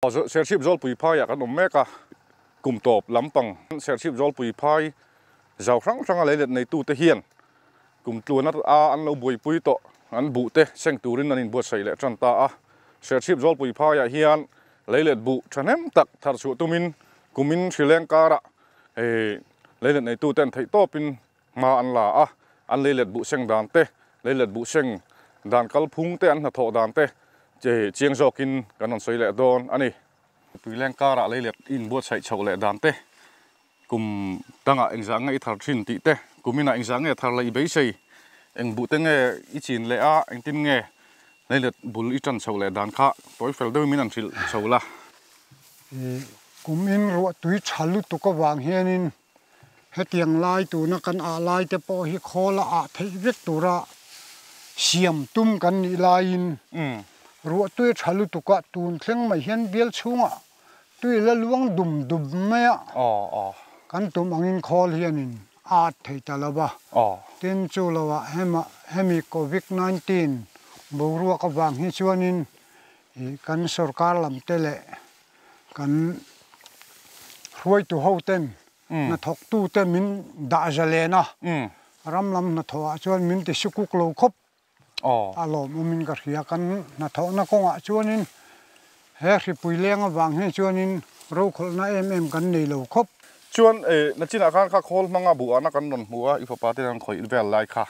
Serchhip Zawlpui phaiah kan awm mek a, kum tawp lampang Serchhip Zawlpui phai zau hrang hranga leilet neitute hian kum tluan a an lo buaipui tawh an buh te seng turin an inbuatsaih leh tan ta a. Serchhip Zawlpui phaiah hian leilet buh thahnem tak tharchhuah tumin kumin hrileng karah leilet neituten theihtawpin Hma an la a, an leilet buh seng dan te, leilet buh seng dan kalphung te, an hnathawh dan te chiang zawkin kan rawn sawi leh dawn a ni. Tuileng karah leilet i inbuatsaih chhoh leh dan te, kum dangah engzah nge i thar thin tih te, kum inah engzah nge thar leh i beisei, eng buh te nge i chin leh a, engtin nge leilet bul i tan chhoh leh dan kha tawi fel deuhin min han hrilh chho la. Kum in ruahtui tha lutuk avang hianin Hetiang lai tuna kan ah lai te pawh hi khawl a ah theih vek tura siam tum kan nih laiin ruahtui a tha lutuk a, tun thleng mai hian bial chhungah tui la luang dum dum mai a, kan tum angin khawl hianin a at thei ta lo va. Tin, chu loah hemi Covid 19 boruak avang hi chuanin kan sorkar lam te leh Kan hruaitu hoten hnathawktute min dah zalen a, ram lam hnathawhah chuan min ti sukuk lo khawp a lawmawmin ka hria. Kan hnathawhna kawngah chuanin he hripui leng avang hi chuanin rokhawlhna em em kan nei lo khawp. Chuan nachinah khan kha khawl hmanga buhana kan rawn hmu a, i fapa te an khawih vel lai kha.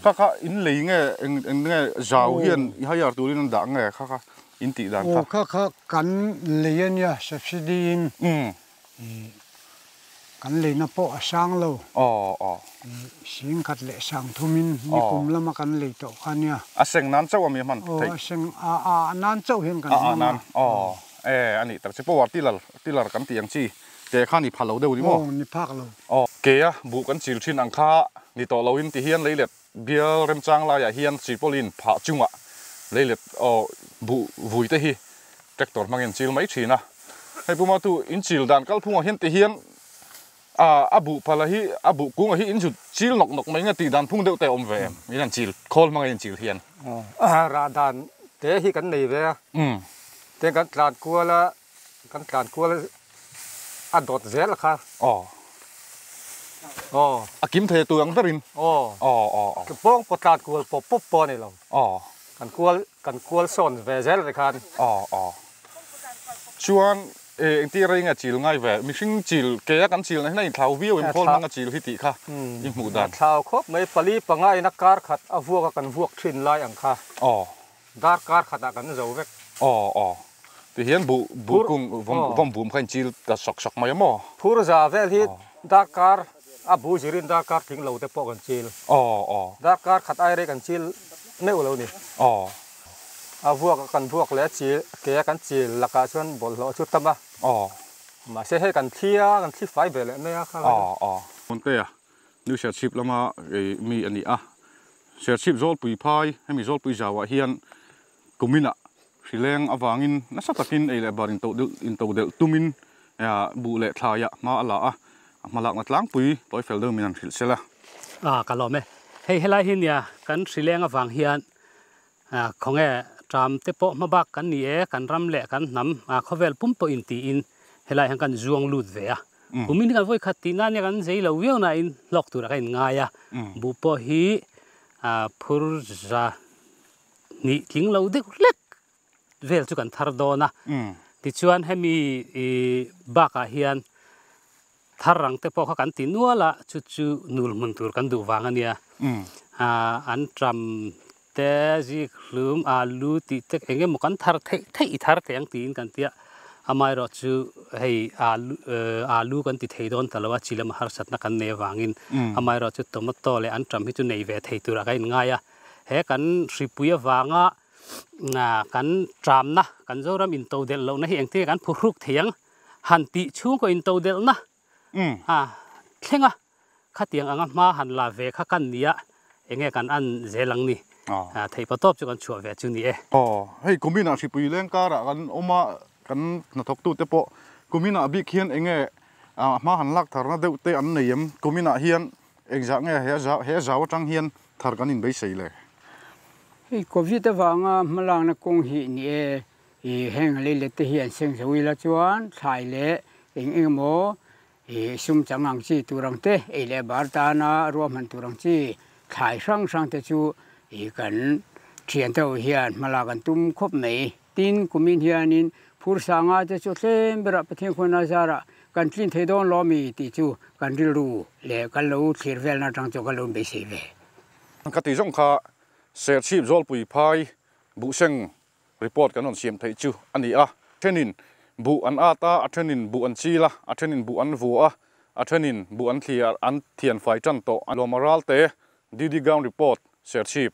Kha kha in lei nge eng nge zau hian i hire turin an dah nge kha kha in tih dan kha. Aw kha kha kan lei a nia subsidy in kan leina pawh a sang lo. Aw aw. Sing khat leh sang thum in nikum lama kan lei tawh kha nia. A seng nan chauh a mi hman theih. Aw a seng a a nan chauh hian kan hmang a. A a nan aw e a nih tak chi power tiller tiller kan tih ang chi te kha ni pha lo deuh ni maw. Aw ni phak lo. Aw ke a buh kan chil thin ang kha ni tawh lo in ti hian leilet Bial remchang laiah hian Tripoli-in phah chungah leilet aw buh vui te hi tractor hmangin an chil mai thin a. Hei puma tu in chil dan kalphungah hian ti hian a buh phala hi a buh kungah hi in zut chil nawk nawk mai nge tih dan phung deuh te a awm ve em? In an chil khawl hmangin in chil hian. Rah dan te hi kan nei ve a, tin kan tlan kual a Kan tlan kual a dawt zel kha. Aw. Aw. A kim thei tu ang berin. Aw. Aw aw aw. Pawng pawh tlan kual pawp pawp pawh a ni lo. Aw. Kan kual kan kual sawn ve zel ve khan. Aw aw. Chuan engtir rei nge chil ngai ve? Mihring chil ke a kan chil na hian a inthlau viau em khawl hmanga chil hi tih kha i hmuh dan. A thlau khawp mai pali panga in a kar khat a vuak a kan vuak thin lai ang kha. Aw. Dar kar khatah kan zo vek. Aw aw. Ti hian buh buh kung vawm vawm vum kha in chil ta sak sak mai a maw? Phur za vel hi dar kar a bu zirin dar kar tling lo te pawh kan chil. Aw aw. Dar kar khat ai rei kan chil meuh lo ni. Aw. A vuak a kan vuak leh a chil ke a kan chil lakah chuan bawlhhlawh chu tam a. Aw. Mahse hei kan thli a kan thli fai ve leh mai a kha. Aw aw. Hmuntea New Serchhip lama mi a ni a. Serchhip Zawlpui phai hemi Zawlpui zauah hian kuminah hrileng avangin nasa takin ei leh bar into delh tumin buh leh thlaiah hma a la a, a hmalakna tlangpui tawi fel deuh min han hrilh sel a. A ka lawm e. Hei helai hi nia kan hrileng avang hian khawnge tram te pawh hmabak kan ni e, kan ram leh kan hnam khawvel pum pawh intiin helai hian kan zuang lut ve a. Kumin hi kan vawi khat tih nan nia kan zei lo viau nain hlawk turah ka inngai a, buh pawh hi phur za hnih tling lo deuh hlek vel chu kan thar dawn a. Tichuan hemi bakah hian thar rang te pawh kha kan ti nual a, chu chu nul hmun tur kan duh vang a nia. An tram te zik hlum alu tih te eng emaw kan thar theih theih i thar teh ang tiin kan tia amaherawh chu hei alu alu kan ti thei dawn ta lo a chi lama harsatna kan nei avangin amaherawh chu tomato leh anṭam hi chu nei ve thei turah ka inngai a he kan hripui avanga kan ṭamna kan Zoram intodelh lohna hi engtin nge kan phuhruk thei ang han tih chhungkaw intodelhna a thleng a. Khatiang anga hma han la ve kha kan nia, enge kan an zel ang ni? Theihpa tawp chu kan chhuah ve chu ni e. Aw, hei kuminah hripui leng karah kan awm a, kan hnathawktute pawh kuminah bik hian enge hma han lak tharna deuh te an nei em? Kuminah hian engzah nge he zau atang hian thar kan inbeisei le? Hei Covid avanga hmalakna kawng hi ni e. I heng leilet te hi an seng zo ila chuan thlai leh eng eng emaw i sum chang ang chi tur ang te, ei leh bar tana ruahman tur ang chi thlai hrang hrang te chu i kan thian te ho hian hmalak an tum khawp mai. Tin, kumin hianin phur sanga te chu tlem berah Pathian khuan a zarah kan tlin thei dawn lo ami tih chu kan rilru leh kan lo thlir velna atang chuan kan lo inbeisei ve. Ka tih zawng kha Serchhip Zawlpui phai Buhseng report kan rawn siam theih chu a ni a. Thenin buh an at a, a thenin buh an chil a, a thenin buh an vua a, a thenin buh an thliar an thian fai tan tawh. Lawma Ralte, DD Ground Report, Serchhip.